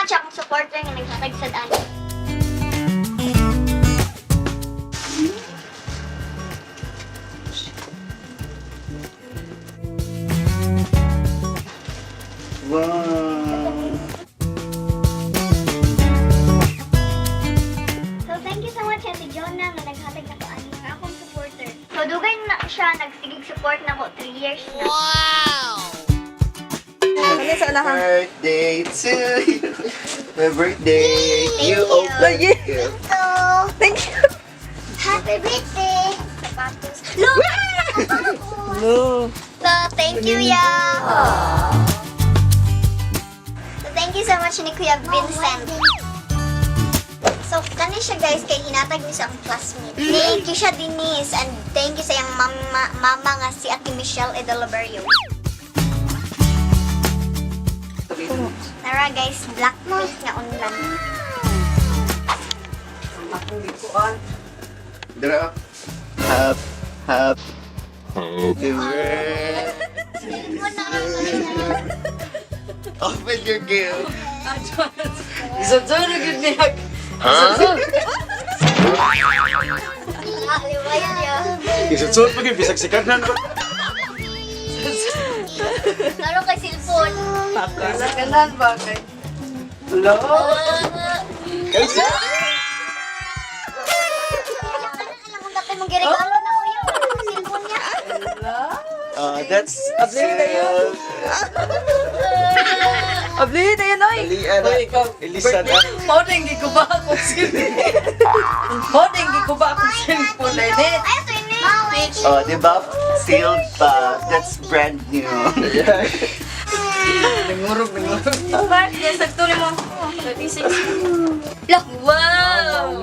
much akong supporter nga naghatag sad ani. Wow. So thank you so much, Ate Jonah, nga naghatag nako ani nga akong supporter. So dugay na siya nagsigig support nako, 3 years na. Ano sa unahan? Birthday to you. My birthday. Thank You you. open Lagi. gift. So, Thank you. happy birthday! Sapatos. Look! No. So, thank you, ya! So, thank you so much ni Kuya Vincent. So, kani siya guys, kay hinatag ni sa akong classmate. Thank you siya, Denise, and thank you sa iyang mama nga si Ate Michelle Edelabario. Tara guys, black pink nga unlan. Akong gikuan. Dra. Hap, hap. Happy birthday. Open your gift. Isod-sod na gud niya. Ah, liwaya niya. Isutsot pa gyud bisag sikat na. Laro kay cellphone. Sa kanan ba kay? Hello. Alam kong dati mong giregalo na ko yun. Cellphone niya. That's Abli na yun. Abli na yun oy. Liana. Oy, ikaw. Elisa na. Mao na yung gikuba akong cellphone. Mao na yung gikuba akong cellphone na ini. Ay, ito yun. Oh, di ba? Sealed pa. That's brand new. Nangurog, nangurog. Yes, nagtuloy mo. 36. Look, wow!